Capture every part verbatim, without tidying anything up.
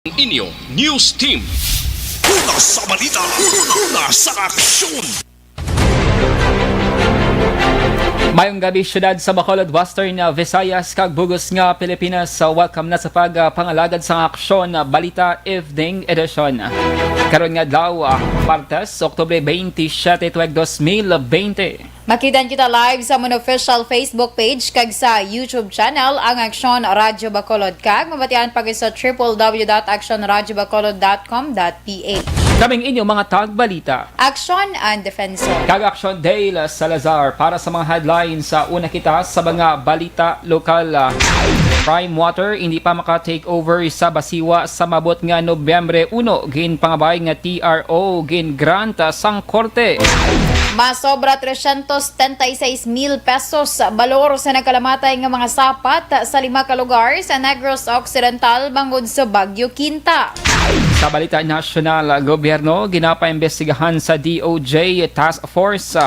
Inyo News Team. Una sa balita, una sa aksyon. Mayong gabi, syudad sa Bacolod, Western, ah, Visayas, kag bug-os nga Pilipinas. Ah, welcome na sa pag, ah, pangalagad sa Aksyon, ah, Balita Evening Edition. Karon nga adlaw, ah, Martes, Oktubre twenty-seven, tuig dos mil bente. Makita kita live sa amon official Facebook page kag sa YouTube channel, ang Aksyon Radyo Bacolod, kag mabatian pa gid sa triple W dot aksyon radyo bacolod dot com dot P H. Kaming inyo mga tagbalita. Aksyon and Defensor. Kag Aksyon Dale Salazar para sa mga headlines. Sa una kita sa mga balita lokal. Prime Water hindi pa maka-take over sa Basiwa sa maabot nga Nobyembre uno. Ginpangabay nga T R O gin-grant sang korte. Masobra trescientos setenta y seis mil pesos balor sa nagkalamatay nga mga sapat sa lima ka lugar sa Negros Occidental bangod sa Bagyo Quinta. Sa balita nasyonal, gobyerno ginapaimbestigahan sa D O J Task Force.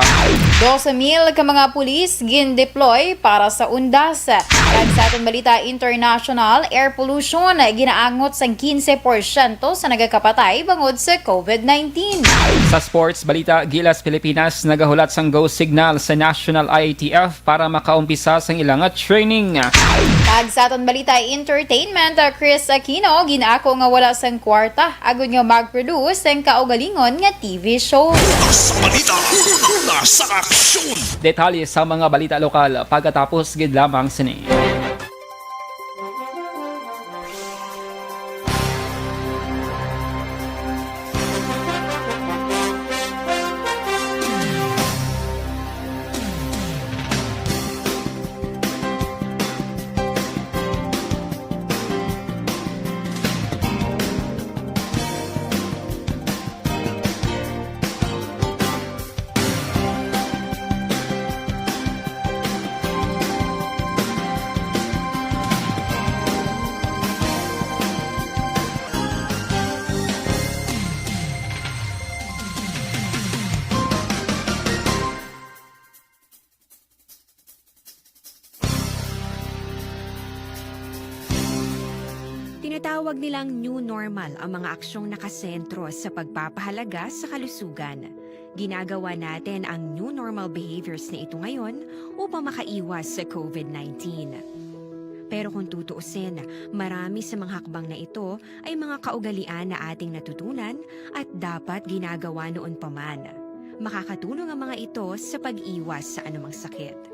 Doce mil ka mga pulis gin-deploy para sa undas. Kag sa aton balita international, air pollution ginaangot sang quince porsyento sa nagakapatay bangod sa COVID nineteen. Sa sports balita, Gilas Pilipinas nagahulat sang go signal sa National I A T F para makaumpisa sang ila nga training. Kag sa aton balita entertainment, uh, Chris Aquino gin-ako nga wala sang kwarta agud nga mag-produce sang kaugalingon nga T V show. Sa balita, una sa aksyon. Detalye sa mga balita lokal pagkatapos gid lamang sini. Tinatawag nilang new normal ang mga aksyong nakasentro sa pagpapahalaga sa kalusugan. Ginagawa natin ang new normal behaviors na ito ngayon upang makaiwas sa COVID nineteen. Pero kung tutuusin, marami sa mga hakbang na ito ay mga kaugalian na ating natutunan at dapat ginagawa noon pa man. Makakatulong ang mga ito sa pag-iwas sa anumang sakit.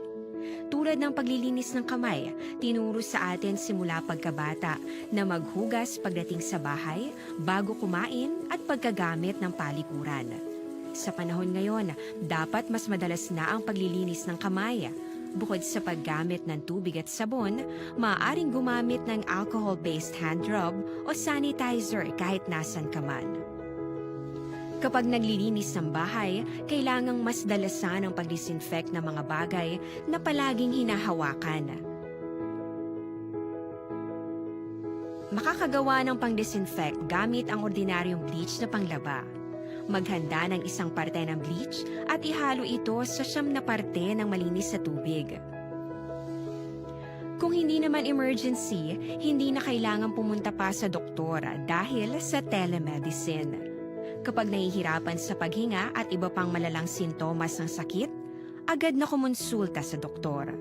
Tulad ng paglilinis ng kamay, tinuro sa atin simula pagkabata na maghugas pagdating sa bahay, bago kumain, at pagkagamit ng palikuran. Sa panahon ngayon, dapat mas madalas na ang paglilinis ng kamay. Bukod sa paggamit ng tubig at sabon, maaaring gumamit ng alcohol-based hand rub o sanitizer kahit nasan ka man. Kapag naglilinis ng bahay, kailangang mas dalasan ang pag-disinfect ng mga bagay na palaging hinahawakan. Makakagawa ng pang-disinfect gamit ang ordinaryong bleach na panglaba. Maghanda ng isang parte ng bleach at ihalo ito sa siyam na parte ng malinis na tubig. Kung hindi naman emergency, hindi na kailangan pumunta pa sa doktor dahil sa telemedicine. Kapag nahihirapan sa paghinga at iba pang malalang sintomas ng sakit, agad na kumonsulta sa doktor.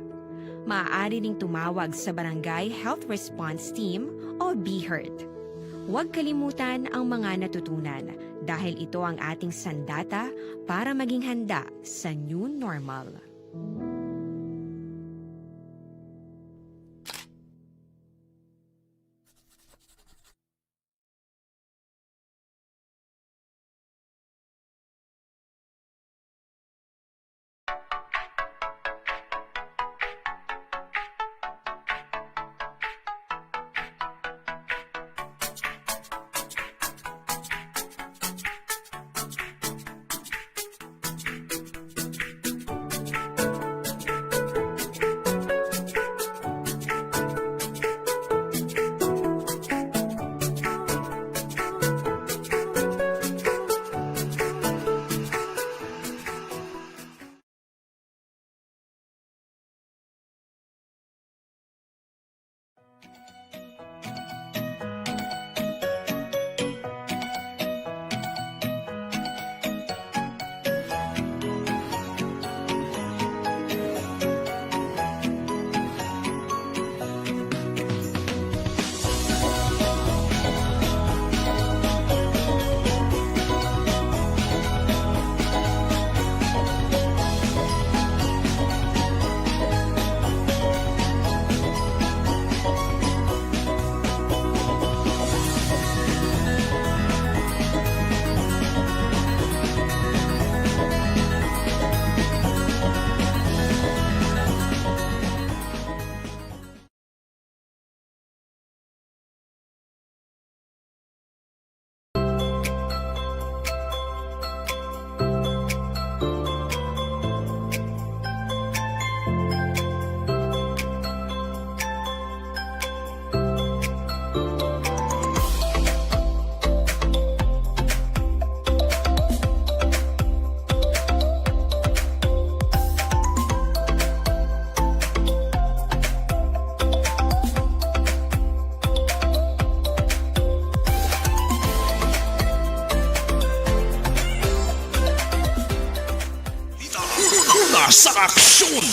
Maaari ding tumawag sa Barangay Health Response Team o BHERT. Huwag kalimutan ang mga natutunan dahil ito ang ating sandata para maging handa sa new normal. sa aksyon.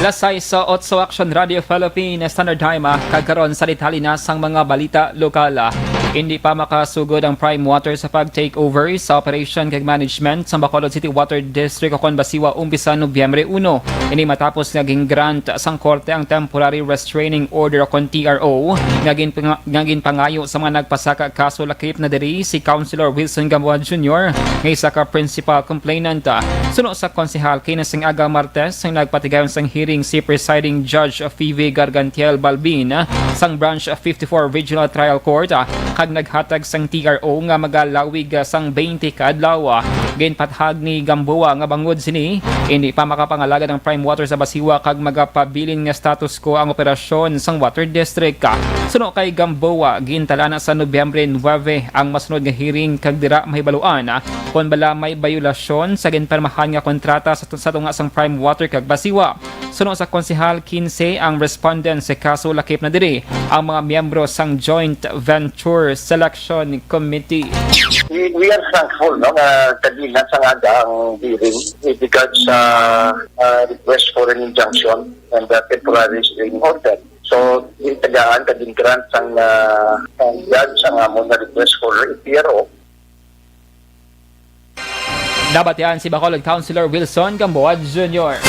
Las sais sa otso, Action Radio Philippines Standard Time, ah, kag karon sa detalye na sang mga balita lokal, ah. Hindi pa makasugod ang Prime Water sa pag-takeover sa operation kag management sa Bacolod City Water District o kon Basiwa umpisa Nobyembre uno. Ini matapos nga gin-grant sang korte ang temporary restraining order o kon T R O nga ginpanga-, nga ginpangayo sa mga nagpasaka kaso lakip na diri si Councilor Wilson Gamboa Junior nga isa ka principal complainant. Suno sa konsehal, kinasengaga Martes ang nagpatigayon sang hearing si Presiding Judge Phoebe Gargantiel Balbin sang Branch fifty-four Regional Trial Court, ah, kag naghatag sang T R O nga magalawig, ah, sang twenty ka adlaw. Ginpahayag ni Gamboa nga bangod sini, hindi pa makapangalagad ang Prime Water sa Basiwa kag magapabilin nga status quo ang operasyon sang Water District. Suno kay Gamboa, gintala na sa Nobyembre nuebe ang masunod nga hearing kag dira mahibaluan, ah, kon bala may bayolasyon sa ginpirmahan nga kontrata sa, sa tunga sang Prime Water kag Basiwa. Suno sa Konsehal quince, ang respondent sa kaso lakip na diri ang mga miyembro sang Joint Venture Selection Committee. We, we are thankful, no, nga kagilat sa aga ang hearing with regards sa, ah, request for an injunction and the temporary restraining order. So, gintagaan kag gin-grant sang, ah, sang judge ang amon nga request for T R O. Nabatian si Bacolod Councilor Wilson Gamboa Junior.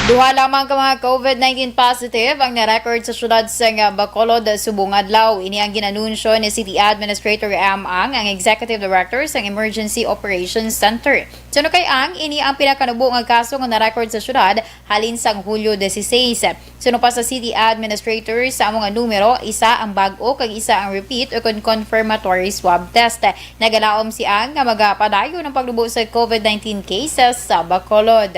Duha lamang ka mga COVID nineteen positive ang na-record sa siyudad sang Bacolod subong adlaw. Ini ang gin-anunsyo ni City Administrator Am Ang, ang Executive Director sang Emergency Operations Center. Suno kay Ang, ini ang pinakanubo nga kaso nga na-record sa siyudad halin sang Hulyo dieciséis. Suno pa sa city administrator, sa amo nga numero, isa ang bag-o kag isa ang repeat o kon confirmatory swab test. Nagalaom si Ang nga magapadayon ang pagnubo sa COVID nineteen cases sa Bacolod.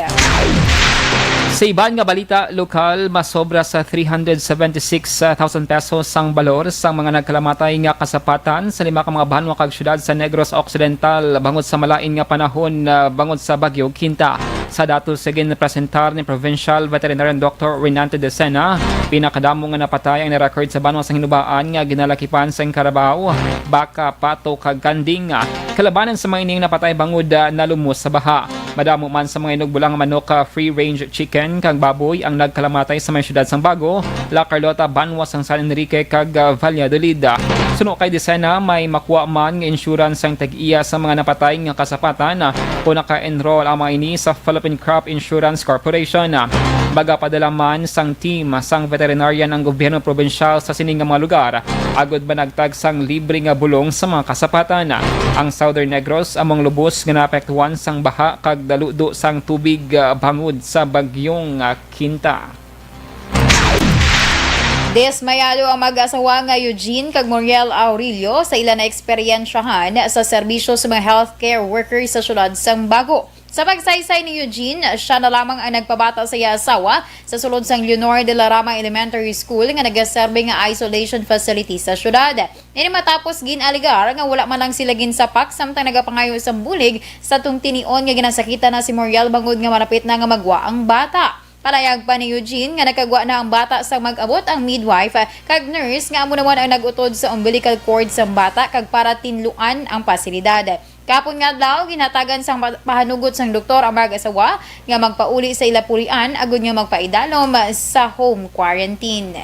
Sa iban nga balita lokal, masobra sa three hundred seventy-six thousand pesos ang balor sang mga nagkalamatay nga kasapatan sa lima ka mga banwa kag syudad sa Negros Occidental bangod sa malain nga panahon, ah, bangod sa Bagyo Quinta. Sa datos nga ginpresentar ni Provincial Veterinarian Doctor Renante Decena, pinakadamo nga napatay ang na-record sa banwa sang Hinubaan nga ginalakipan sang karabaw, baka, pato, kag kanding. Kalabanan sa mga ining napatay bangod, ah, nalumos sa baha. Madamo man sa mga inugbolang manok, ah, free-range chicken, kag baboy ang nagkalamatay sa may siyudad sang Bago, La Carlota, banwa sang San Enrique, kag, ah, Valladolid. Suno kay Decena, may makuha man nga insurance sang tag-iya sa mga napatay nga kasapatan, ah, kung naka-enroll ang mga ini sa Philippine Crop Insurance Corporation. Magapadala man sang team sang veterinarian ang gobyerno probinsyal sa sini nga mga lugar agud managtag sang libre nga bulong sa mga kasapatan. Ang Southern Negros amo ang lubos nga naapektuhan sang baha kag daludo sang tubig, ah, bangod sa Bagyong, ah, Quinta. Dismayado ang mag-asawa nga Eugene kag Muriel Aurelio sa ila na eksperyensyahan sa serbisyo sa mga healthcare workers sa siyudad sang Bago. Sa pagsaysay ni Eugene, siya na lamang ang nagpabata sa iya asawa sa sulod sang Leonor de la Rama Elementary School nga nagaserbi nga isolation facility sa siyudad. Ini matapos gin-alegar nga wala man lang sila ginsapak samtang nagapangayo sang bulig sa tungtinion nga ginasakitan na si Muriel bangod nga malapit na nga magwa ang bata. Palayag pa ni Eugene nga nakagwa na ang bata sang mag-abot ang midwife kag nurse nga amo naman ang nag-utod sa umbilical cord sang bata kag para tinluan ang pasilidad. Kapon nga adlaw, ginhatagan sang pa-, pahanugot sang doktor ang mag-asawa nga magpauli sa ila pulian agud nga magpaidalom sa home quarantine.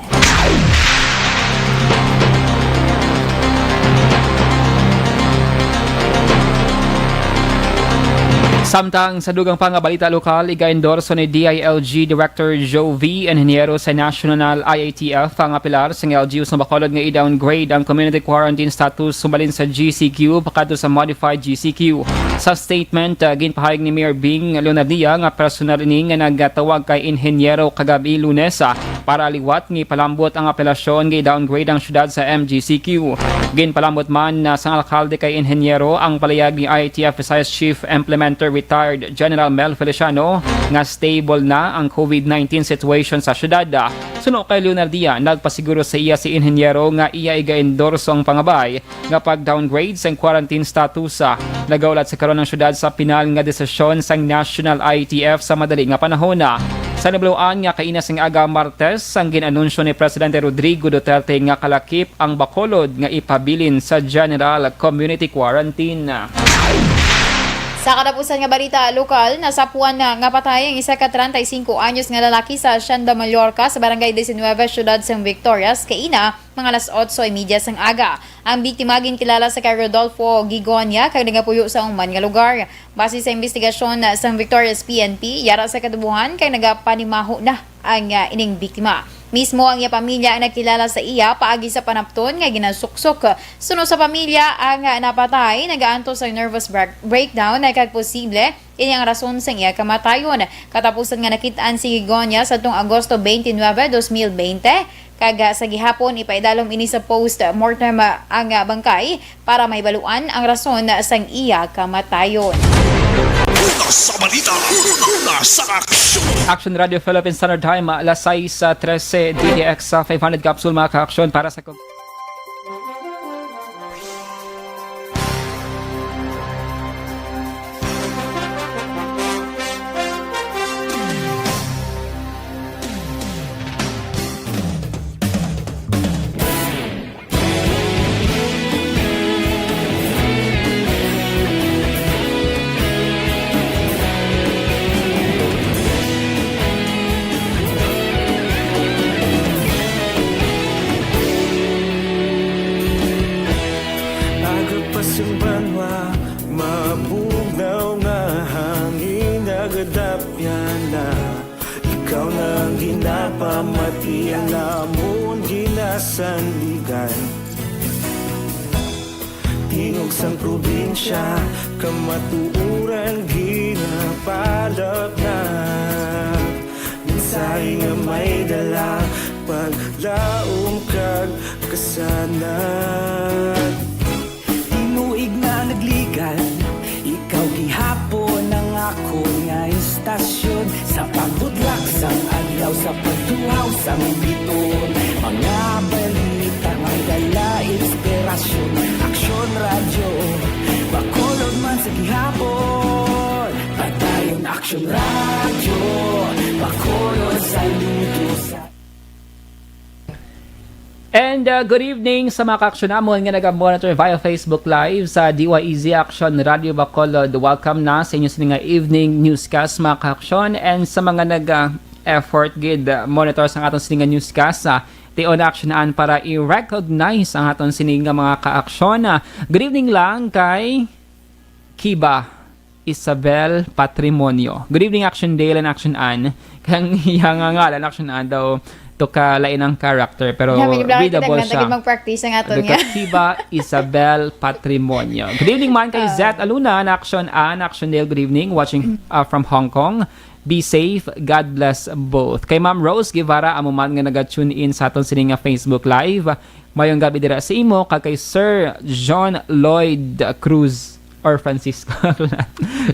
Samtang sa dugang pa nga balita lokal, iga-endorso ni D I L G Director Joe V. Inheniero sa National I A T F ang apelar sang L G U sa Bacolod nga i-downgrade ang community quarantine status sumbalin sa G C Q pakadto sa modified G C Q. Sa statement, ah, ginpahayag ni Mayor Bing Leonardia nga personal ini nga nagatawag kay Inheniero kagabi, Lunes, ah, para liwat nga ipalambot ang apelasyon nga i-downgrade ang syudad sa M G C Q. Ginpalambot man na sang alkalde kay Inheniero ang palayag ni I A T F Visayas Chief Implementer Retired General Mel Feliciano nga stable na ang COVID nineteen situation sa syudad. Suno kay Leonardia, nagpasiguro sa iya si Inheniero nga iya iga-endorso ang pangabay nga pag-downgrade sang quarantine status. Nagahulat sa karon ang syudad sa pinal nga desisyon sang National I A T F sa madali nga panahon. Sa nabaluan nga kaina sang aga Martes, ang gin-anunsyo ni Presidente Rodrigo Duterte nga kalakip ang Bacolod nga ipabilin sa general community quarantine. Sa katapusan nga balita lokal, nasapuan na nga patay ang isa ka treinta y cinco anyos nga lalaki sa Hacienda Mallorca sa Barangay diecinueve, Siyudad sang Victorias, kaina, mga alas otso y media sang aga. Ang biktima ginkilala sa kay Rodolfo Gigonia kag nagapuyo sa human nga lugar. Base sa investigasyon sang Victorias P N P, yara sa katubuhan kay nagapanimaho na ang, ah, ining biktima. Mismo ang iya pamilya ang nagkilala sa iya paagi sa panapton nga ginasuksok. Suno sa pamilya, ang, ah, napatay nagaantos sang nervous break-, breakdown kag posible ini ang rason sang iya kamatayon. Katapusan nga nakit-an si Gigonia sa tong Agosto twenty-nine, dos mil bente, kag, ah, sa gihapon ipaidalom ini sa post-mortem, ah, ang, ah, bangkay para mahibaluan ang rason sang iya kamatayon. Una sa balita, una sa aksyon. Action Radio Philippine Standard Time, alas sais trese, D T X five hundred capsule, mga ka-aksyon, para sa Aga pa sang banwa, mabugnaw nga hangin nagadapyan na. Ikaw na ang ginapamati, ang amon ginasandigan. Tingog sang probinsya, kamatuoran ginapalapnap. Mensahe nga may dala, paglaom kag kasanag. Tinuig na nagligad, ikaw gihapon ang akon nga istasyon. Sa pagbudlak sang adlaw, sa pagtuhaw sang biton, mga balita may dala inspirasyon. Aksyon Radyo Bacolod man sa gihapon. Padayon Aksyon Radyo Bacolod, saludo sa And, uh, good evening sa mga ka-aksyon namon nga naga-monitor via Facebook Live sa D Y E Z Action Radio Bacolod. Welcome na sa inyo sini nga evening newscast, mga ka-aksyon, and sa mga nag, uh, effort gid, uh, monitor sa aton sini nga newscast, uh, tion aksyonan para i-recognize ang aton sini nga mga ka-aksyon. Uh, good evening lang kay Kiba Isabel Patrimonio. Good evening, Action Dale and Action Ann. Kay ang iya nga ngalan, Action Ann daw, to ka lain ang character, pero Kami ni Blanca readable Kitagnan, siya. Tagi mag-practice ang aton Because nga. Kiba Isabel Patrimonio. Good evening man kay Ah. Zet Aluna, and Action Ann, Action Dale, good evening. Watching, uh, from Hong Kong. Be safe. God bless both. Kay Ma'am Rose Guevara, amo man nga naga-tune in sa aton sini nga Facebook Live. Mayong gabi dira sa imo, kag kay Sir John Lloyd Cruz or Francisco.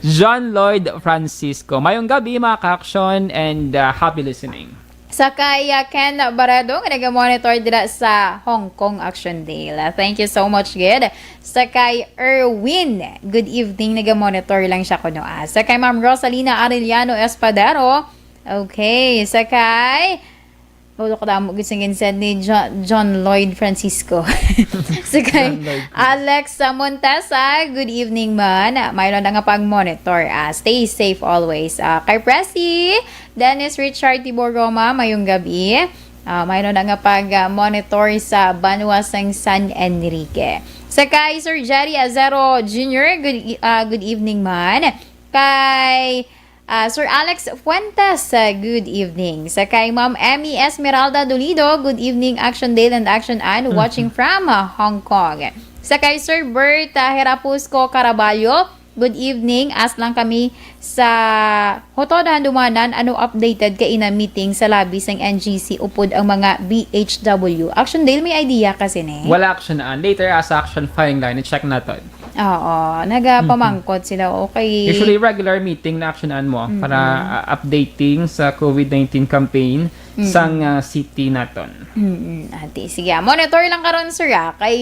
John Lloyd Francisco. Mayong gabi, mga ka-aksyon, and, uh, happy listening. Sa kay, uh, Ken Barredo, nga naga-monitor dira sa Hong Kong, Action Dale. Uh, thank you so much, gid. Sa kay Erwin, good evening, naga-monitor lang siya kuno, ah. Sa kay Ma'am Rosalina Arellano Espadero, okay. Sa kay Ulo ka damo gid sing ginsend ni Jo-, John Lloyd Francisco. Si kay John Lloyd Francisco. Alex, ah, Montesa, good evening man. Ah, mayroon na nga pag-monitor. Ah, stay safe always. Ah, kay Presi, Dennis Richard Tibor Roma, mayong gabi. Ah, mayroon na nga pag-monitor sa banwa sang San Enrique. Sa kay Sir Jerry Azero Junior, good e-, ah, good evening man. Kay, ah, Sir Alex Fuentes, ah, good evening. Sa kay Ma'am Emmy Esmeralda Dolido, good evening, Action Dale and Action Ann, Mhm. watching from, ah, Hong Kong. Sa kay Sir Bert, ah, Herapusco Caraballo, good evening. Ask lang kami sa Hotod Handumanan, ano updated kay ina meeting sa lobby sang N G C upod ang mga B H W? Action Dale, may idea ka sini? Wala, Action Ann. Later, ah, sa Action Firing Line, i-check naton. Oo, nagapamangkot Mhm. sila, okay. Usually, regular meeting na Action Ann mo Mm-mm. para, ah, updating sa covid nineteen campaign Mm-mm. sang, ah, city naton. Mm-mm. Ati, sige, ah, monitor lang karon, sir, ah. Kay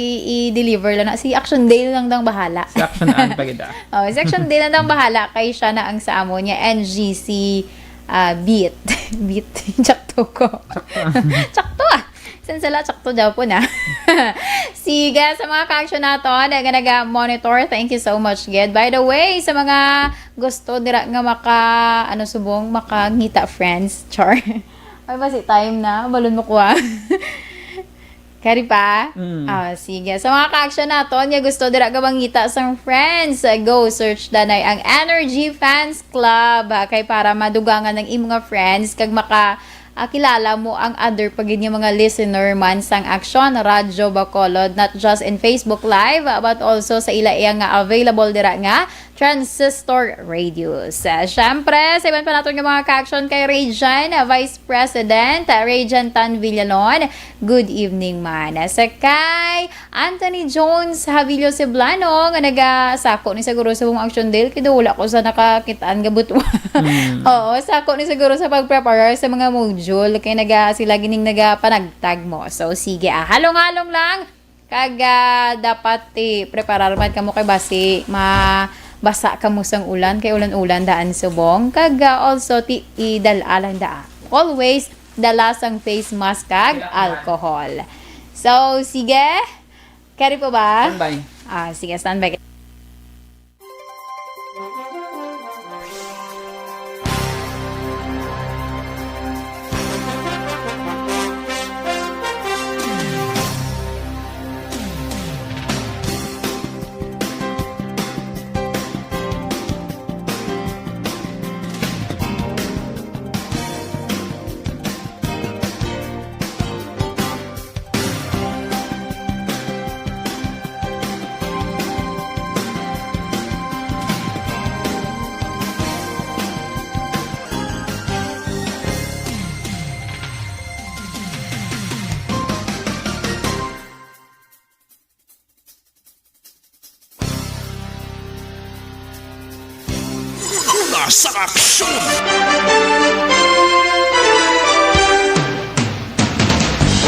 i-deliver lang na. Si Action Dale lang dang bahala. Si Action Ann pa gid, ah. Oh, si Action Dale lang dang bahala. Kay siya na ang sa amo niya, N G C, ah, beat. Beat. Tsakto ko. Tsakto. Tsakto, ah. San sala, tsakto daw po na. Sige, sa mga ka-action naton nga naga-monitor, thank you so much gid. By the way, sa mga gusto dira nga maka, ano, subong, makangita friends, char. Ay, basi time na, balon mo kuha. Kari pa? Mm. Ah, sige. Sa mga ka-action naton nga gusto dira ka mangita sang friends, go search danay ang Energy Fans Club, ah, kay para madugangan ang imo nga friends kag maka, ah, kilala mo ang other pa gid nga mga listener man sang Action Radyo Bacolod, not just in Facebook Live, ah, but also sa ila iya nga available dira nga Transistor Radios. Ah, syempre, sa iban pa naton nga mga ka-action kay Ray Jan, ah, Vice President, ah, Ray Jan Tan Villalon. Good evening man. Ah, sa kay Anthony Jones Havillo Ceblano nga nagasako ni siguro sa mong action dil, kay daw wala ko sa nakakitaan nga butwa. Mm. Oo, sako ni siguro sa pagpreparar sa mga module, kay naga, sila gining nagapanagtag mo. So, sige, ah, halong-halong lang. Kag, ah, dapat ti preparar man kamo kay basi mabasa kamo sang ulan, kay ulan-ulan daan subong. Kag, ah, also ti idal-a lang daa always dala sang face mask kag alcohol. So, sige. Kari po ba? Standby. Ah, sige, standby. Una sa aksyon.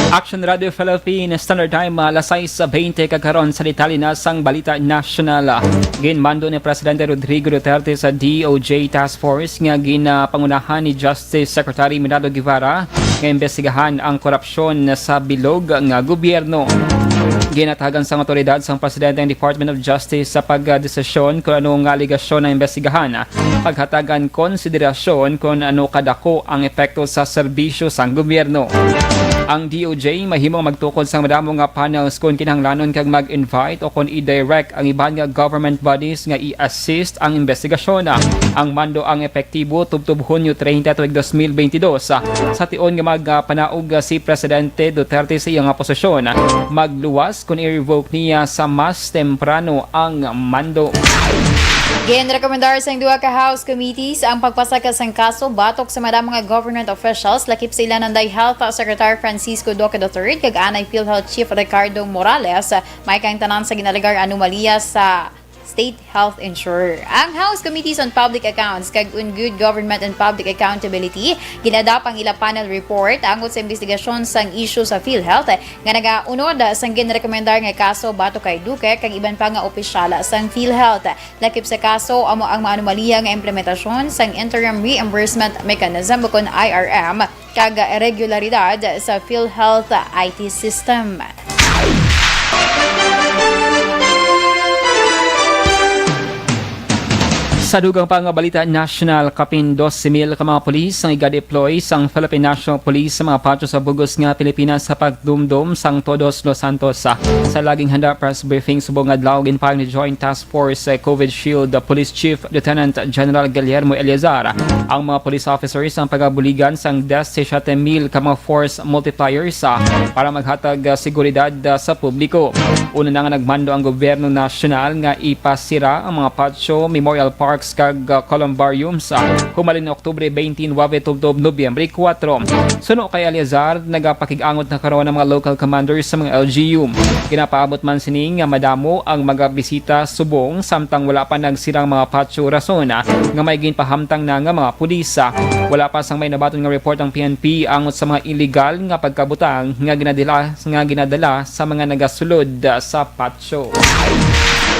Action Radio Philippines, Standard Time, ah, alas sais bente kag karon sa detalye na sang balita nasyonal. Ginmando ni Presidente Rodrigo Duterte sa D O J Task Force nga ginapangunahan ni Justice Secretary Menardo Guevara nga imbestigahan ang korupsyon sa bilog nga gobyerno. Ginatagan sang awtoridad sang Presidente ang Department of Justice sa pagdesisyon kung ano nga alegasyon ang imbestigahan, paghatagan konsiderasyon kung ano kadako ang epekto sa serbisyo sang gobyerno. Ang D O J mahimong magtukod sang madamo nga panels kon kinahanglanon kag mag-invite o kon i-direct ang iban nga government bodies nga i-assist ang imbestigasyon. Ang mando ang epektibo tubtob Hunyo treinta tuig dos mil bentidós, sa tion nga magpanaog si Presidente Duterte sa iya nga posisyon, magluwas kon i-revoke niya sa mas temprano ang mando. Ginrekomendar sang duha ka House committees ang pagpasaka sang kaso batok sa madamo nga government officials, lakip sa ila nanday Health Secretary Francisco Duque the third kag anay PhilHealth Chief Ricardo Morales, may kaangtanan sa ginalegar anomalya sa state health insurer. Ang House Committees on Public Accounts kag on Good Government and Public Accountability ginadap ang ila panel report angot sa investigasyon sang isyu sa PhilHealth nga nagaunod sang ginrekomendar nga kaso batok kay Duque kag iban pa nga opisyal sang PhilHealth. Lakip sa kaso, amo ang mga anomalya nga implementasyon sang Interim Reimbursement Mechanism, ukon I R M, kag regularidad sa PhilHealth I T system. Sa dugang pa nga balita nasyonal, kapin dose mil ka mga pulis ang iga-deploy sang Philippine National Police sa mga patio sa bug-os nga Pilipinas sa pagdumdom sang Todos Los Santos. Sa, sa laging handa press briefing subong adlaw, ginpahayag ni Joint Task Force, eh, COVID Shield Police Chief Lieutenant General Guillermo Eleazar ang mga police officers ang pagabuligan sang dose siyete mil ka mga force multipliers, ah, para maghatag, ah, seguridad, ah, sa publiko. Una na nga nagmando ang gobyerno nasyonal nga ipasira ang mga patio, memorial parks, kag, ah, columbariums, ah, humalin Oktubre twenty-nine tubtob Nobyembre kuwatro. Suno kay Eleazar, nagapakig-angot na karon ang mga local commanders sa mga L G U. Ginapaabot man sini nga madamo ang magabisita subong samtang wala pa nagsirang mga patio, rason, ah, nga may ginpahamtang na nga mga pulis. Wala pa sang may nabaton nga report ang P N P angot sa mga illegal nga pagkabutang nga ginadila, nga ginadala sa mga nagasulod, ah, sa patio.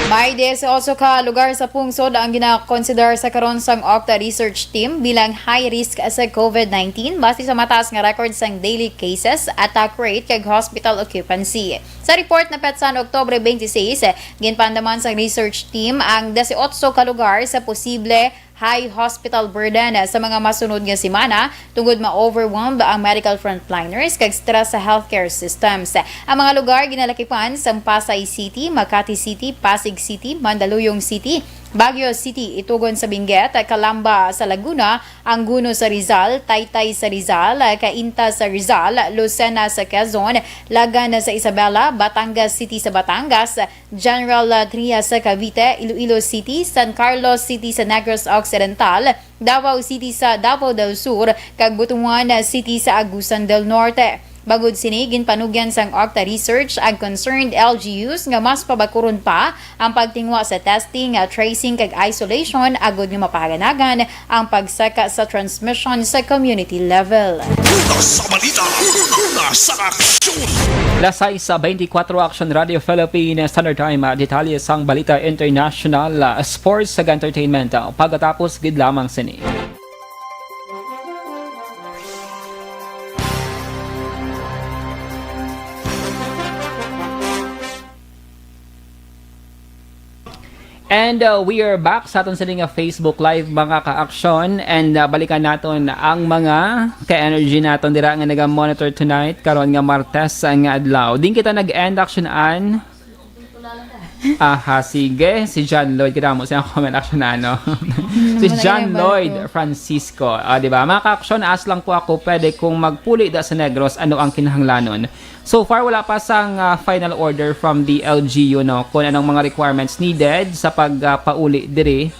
May dieciocho ka lugar sa pungsod ang ginakonsiderar sa karon sang OCTA Research Team bilang high risk sa COVID nineteen, base sa mataas nga record sang daily cases, attack rate, kag hospital occupancy. Sa report na petsa Oktubre twenty-six, ginpaandaman sang research team ang dieciocho ka lugar sa posible high hospital burden sa mga masunod nga semana tungod ma-overwhelmed ang medical frontliners kag stress sa healthcare systems. Ang mga lugar ginalakipan sang Pasay City, Makati City, Pasig City, Mandaluyong City, Baguio City, Itugon sa Benguet, Calamba sa Laguna, Angono sa Rizal, Taytay sa Rizal, Cainta sa Rizal, Lucena sa Quezon, Lagan sa Isabela, Batangas City sa Batangas, General Trias sa Cavite, Iloilo City, San Carlos City sa Negros Occidental, Davao City sa Davao del Sur, kag Butuan City sa Agusan del Norte. Bangod sini, ginpanugyan sang OCTA Research ang concerned L G Us nga mas pabakuron pa ang pagtinguha sa testing, tracing, kag isolation agod nga mapahaganagan ang pagsaka sa transmission sa community level. Una sa balita, una sa aksyon. Las sais sa twenty-four, Action Radio Philippines Standard Time. Ah, detalye sang balita international, ah, sports, kag entertainment, ah, pagkatapos gid lamang sini. And, uh, we are back sa aton sini nga Facebook Live, mga ka-aksyon. And, uh, balikan naton ang mga ka-energy naton dira nga naga-monitor tonight, karon nga Martes nga adlaw. Din kita nag-end, Action Ann. Aha, sige. Si John Lloyd, kita mo siya comment, Action Ann, no? Si Wala John na yung Lloyd barko. Francisco. Ah, di ba? Mga ka-aksyon, ask lang po ako, pwede kong magpuli da sa Negros, ano ang kinahanglanon? So far, wala pa sang, ah, final order from the L G U, no, kung anong mga requirements needed sa pag, ah, pauli diri.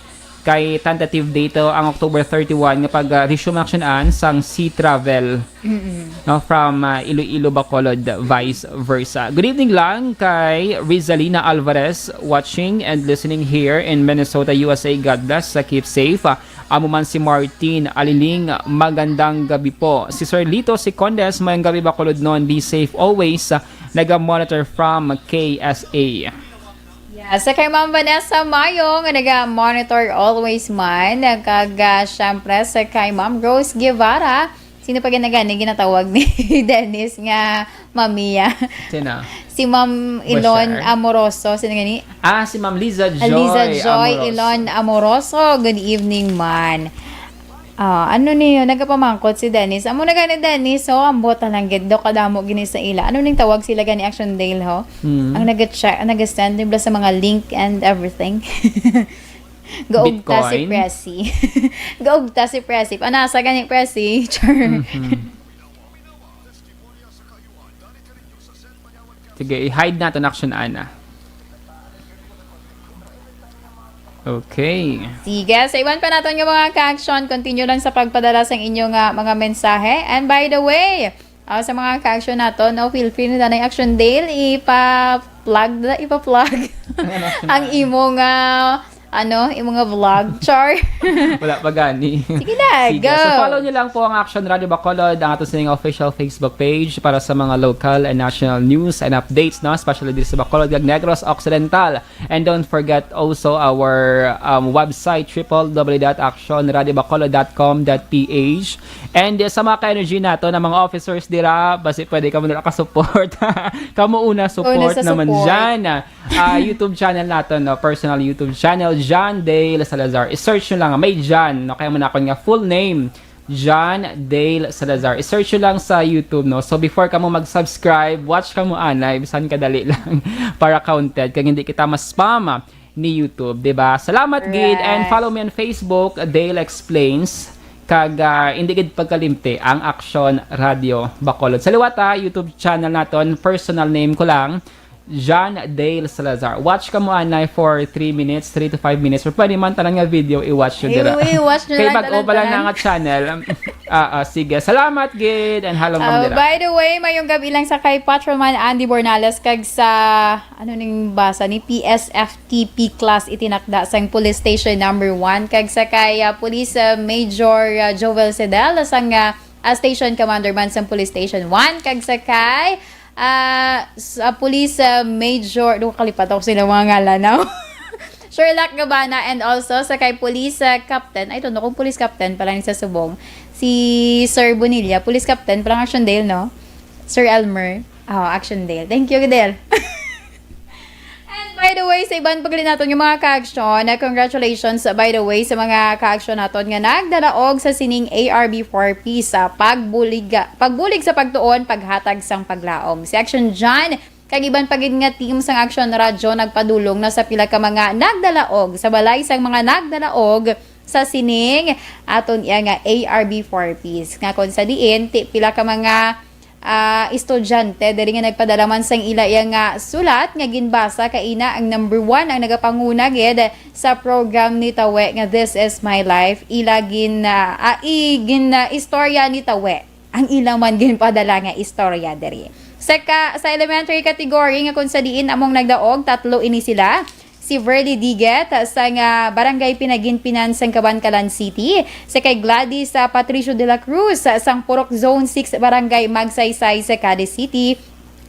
Kay tentative date to ang October thirty-one nga pag, ah, resume, Action Ann, sang sea travel, Mm-mm. no, from, ah, Iloilo, Bacolod, vice versa. Good evening lang kay Rizalina Alvarez, watching and listening here in Minnesota, U S A. God bless, ah, keep safe. Ah, amo man si Martin Aliling, magandang gabi po. Si Sir Lito Secondes, mayong gabi, Bacolodnon, be safe always. Ah, naga-monitor from K S A. Yeah, sa kay Ma'am Vanessa Mayo nga naga-monitor always man, kag, ah, syempre sa kay Ma'am Rose Guevara. Sino pa gina-, gani ginatawag ni Dennis nga Mamiya? Sino? Si Ma'am Ilon Bashar? Amoroso. Sino gani? Ah, si Ma'am Liza Ah, Liza Joy Joy Amoroso. Ilon Amoroso. Good evening, man. Ah, ano niyo, nagapamangkot si Dennis. Amo na gani, Dennis, ho, ang bota lang gid, do kadamo gini sa ila. Ano ning tawag sila gani, Action Dale, ho? Hmm. Ang nag-check, ang nag-send nila sa mga link and everything. Gaugta si Bitcoin? Presi. Gaugta si Presi. Panasa gani, Presi. Char. Mhm. Sige, i-hide naton, Action Ann. Okay. Sige, sa iban pa naton nga mga ka-action, continue lang sa pagpadala sang inyo nga mga mensahe. And by the way, ah, sa mga ka-action naton, no, feel free na danay, Action Dale, ipa-plug, ipa-plug Ano, Action ang Ann? Imo nga ano, yung mga vlog, char. Wala pa gani. Sige na, Sige. So, go. Follow niyo lang po ang Action Radio Bacolod, ang ato sining official Facebook page para sa mga local and national news and updates, no? Especially dito sa Bacolod, kag Negros Occidental. And don't forget also our, um, website, triple w dot action radio bacolod dot com dot p h. And, uh, sa mga ka-energy nato, na mga officers dira, basi pwede kamo nila ka-support. Kamo una Una support sa naman support. Dyan. Ah, YouTube channel naton, no? Personal YouTube channel, John Dale Salazar. I-search nyo lang, may John, no? Kaya mo na akong nga full name, John Dale Salazar. I-search nyo lang sa YouTube, no? So, before kamo mag-subscribe, watch kamo anay, bisan kadali lang para counted, kag hindi kita ma-spam, ah, ni YouTube, di ba? Salamat gid, and Correct. Follow me on Facebook, Dale Explains, kag, ah, hindi gid pagkalimti ang Action Radio Bacolod. Sa liwat, ah, YouTube channel naton, personal name ko lang, John Dale Salazar. Watch kamo anay for three minutes, three to five minutes. Or pwede man tanan nga video i-watch nyo dira. I-, i-watch nyo Kay lang bag-o tanan, pa lang tanan. Na nga channel. Ah, ah, sige. Salamat gid and halong kamo Ah, dira. By the way, mayong gabi lang sa kay Patrolman Andy Bornales kag sa, ano ning basa ni, P S F T P class itinakda sang Police Station Number One kag sa kay, ah, Police, ah, Major, ah, Jovel Sedel sang, ah, ah, Station Commander man sang Police Station One kag sa kay Ah, sa Police, ah, Major, do, kalipat ako sila mga ngalan, no? Turlac Gabana, and also sa kay Police, uh, Captain, I don't know kung Police Captain pala ni sa subong, si Sir Bonilla, Police Captain pala ang Actiondale, no? Sir Elmer. Oh, Actiondale. Thank you, Del. And by the way, sa iban pa gali naton nga mga ka-action, na congratulations, by the way, sa mga ka-action naton nga nagdalaog sa sining A R B four P sa pagbulig, pagbulig sa pagtuon, paghatag sang paglaom. Si Action John, kag iban pa gid nga team sang Action Radyo nagpadulong na sa pila ka mga nagdalaog sa balay sang mga nagdalaog sa sining aton iya nga A R B four Ps, nga kon sa diin ti pila ka mga, ah, estudyante diri nga nagpadala man sang ila iya nga sulat nga ginbasa, kaina ang number one ang nagapanguna gid sa program ni Tawe nga This Is My Life. Ila gin, ah, ah, i-, gin, ah, istorya ni Tawe ang ilang man ginpadala nga istorya diri. Sa ka-, sa elementary category nga kung sa diin among nagdaog, tatlo ini sila. Si Verly Diget sa nga Barangay Pinaginpinan sang Kabankalan City, sa kay Gladys, ah, Patricio de la Cruz sang Purok Zone six Barangay Magsaysay sa Cadiz City,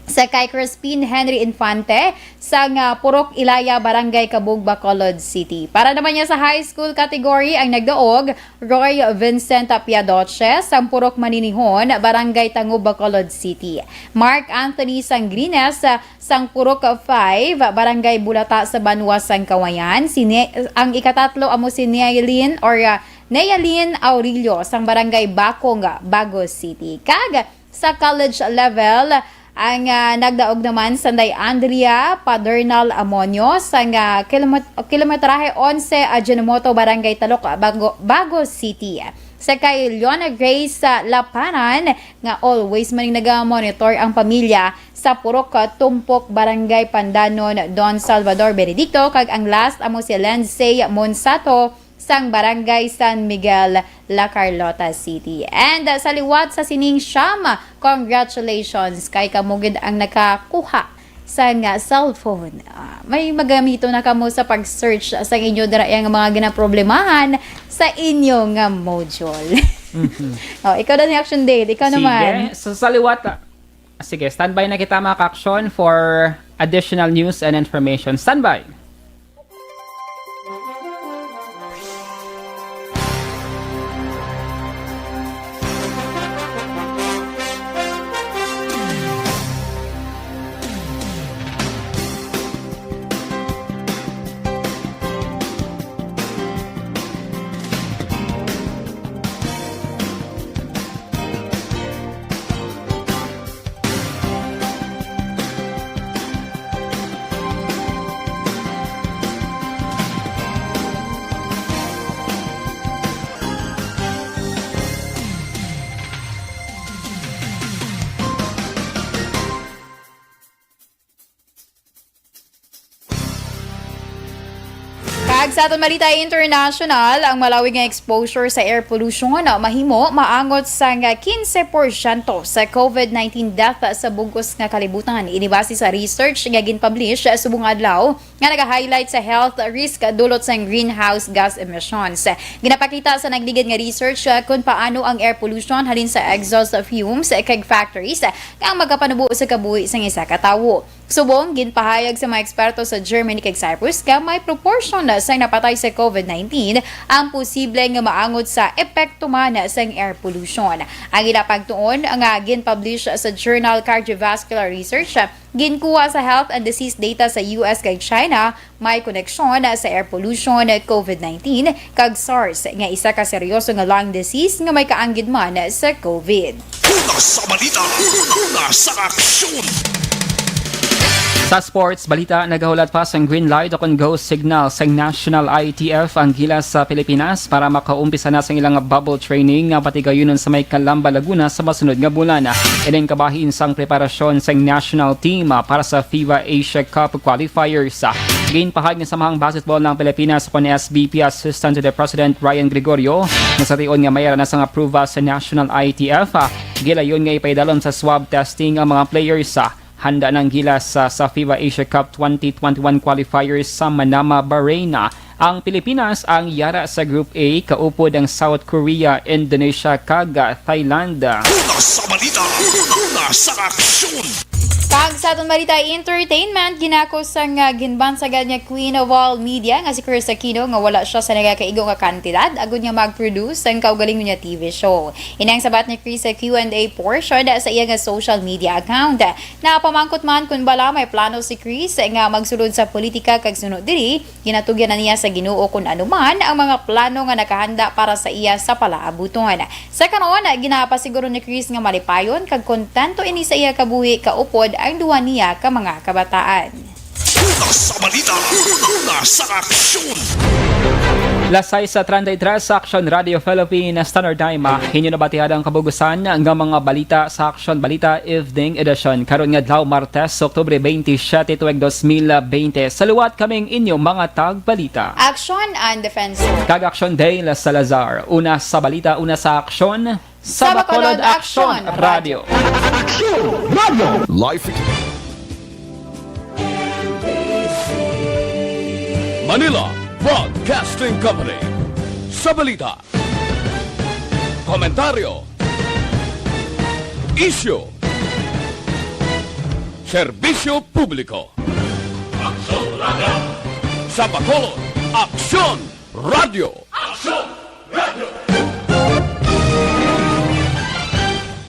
sa kay Crispin Henry Infante sang, ah, Purok Ilaya, Barangay Cabug, Bacolod City. Para naman niya sa high school category, ang nagdaog, Roy Vincent Piadoche sang Purok Maninihon, Barangay Tangub, Bacolod City. Mark Anthony Sangrines, ah, sang Purok five, Barangay Bulata sa Banwa sang Kawayan. Si Ne-, ang ikatatlo amo si Neilin or, ah, Neilin Aurelio sang Barangay Bakong, Bago City. Kag sa college level, ang, ah, nagdaog naman sanday Andrea Padernal Amonio sang, ah, kilomit-, kilometrahe onse, Ajinomoto, Barangay Talok, Bago, Bago City. Sa kay Leona Grace, ah, Lapanan, nga always man ning naga-monitor ang pamilya sa Purok Tumpok, Barangay Pandanon, Don Salvador Benedicto, kag ang last amo si Lensay Monsato, sang Barangay San Miguel, La Carlota City. And, uh, sa liwat sa sining siyam, congratulations kay kamo gid ang nakakuha sang, uh, cellphone. Ah, may magamito na kamo sa pag-search sa inyo dira nga mga ginaproblemahan sa inyo nga module. Mhm. Oh, ikaw na ni Action Date. Ikaw Sige. naman. So, sa liwat, ah, sige, standby na kita, mga ka-action, for additional news and information. Standby! Kag sa aton balita international, ang malawig nga exposure sa air pollution mahimo maangot sang quince porsyento sa COVID nineteen death sa bug-os nga kalibutan. Ini base sa research nga ginpublish subong adlaw nga naga-highlight sa health risk dulot sang greenhouse gas emissions. Ginapakita sa nagligid nga research, uh, kung paano ang air pollution halin sa exhaust fumes kag factories, uh, nga ang magapanubo sa kabuhi sang isa ka tawo. Subong, ginpahayag sa mga eksperto sa Germany kag Cyprus nga may proportion na sa napatay sa COVID nineteen ang posible nga maangot sa epekto man sang air pollution. Ang ila pagtuon nga ginpublish sa journal Cardiovascular Research, ginkuha sa health and disease data sa U S kag China, may koneksyon sa air pollution, COVID nineteen, kag SARS, nga isa ka seryoso nga lung disease nga may kaanggid man sa COVID. Una sa balita, una sa aksyon. Sa sports balita, nagahulat pa sang green light o kon go signal sang National I A T F ang Gilas sa Pilipinas para makaumpisa na sang ilang bubble training nga patigayunon sa may Calamba, Laguna sa masunod nga bulan. Ining kabahin sang preparasyon sang national team, ah, para sa FIBA Asia Cup qualifiers. Ginpahayag ni samahang basketball ng Pilipinas o kon S B P Assistant to the President Ryan Gregorio nga sa tion nga may ara na sang approval sa National I A T F, ah, gilayon nga ipaidalom sa swab testing ang mga players. Handa na ang Gilas sa, sa FIBA Asia Cup twenty twenty-one qualifiers sa Manama, Bahrain. Ang Pilipinas ang yara sa Group A, kaupod ang South Korea, Indonesia, kag Thailand. Una sa balita, una sa aksyon. Kag sa aton balita entertainment, ginako sang, ah, ginbansagan nga queen of all media nga si Kris Aquino nga wala siya sa nagakaigo nga kantidad agud nga mag-produce sang kaugalingon niya T V show. Inang sabat ni Kris sa Q and A portion sa iya nga social media account. Napamangkot man kung bala may plano si Kris nga magsulod sa politika kag suno diri, ginatugyan na niya sa Ginoo kung ano man ang mga plano nga nakahanda para sa iya sa palaabuton. Sa karon, ginapasiguro ni Kris nga malipayon kag kontento ini sa iya kabuhi kaupod ang duha niya ka mga kabataan. Una sa balita, una sa aksyon. Las sais sa treinta y tres sa Aksyon Radio Philippines Standard Time. Inyo nabatihada ang kabugusan nga mga balita sa Aksyon Balita Evening Edition karon nga adlaw, Martes, Oktubre twenty-seven, tuig dos mil bente. Sa liwat kaming inyo mga tagbalita. Aksyon and Defensor. Kag Aksyon Dale Salazar. Una sa balita, una sa aksyon. Sa Bacolod Aksyon Radio. Life. Manila Broadcasting Company. Sa balita, komentaryo, isyu, serbisyo publiko. Aksyon Radio. Sa Bacolod, Aksyon Radio. Aksyon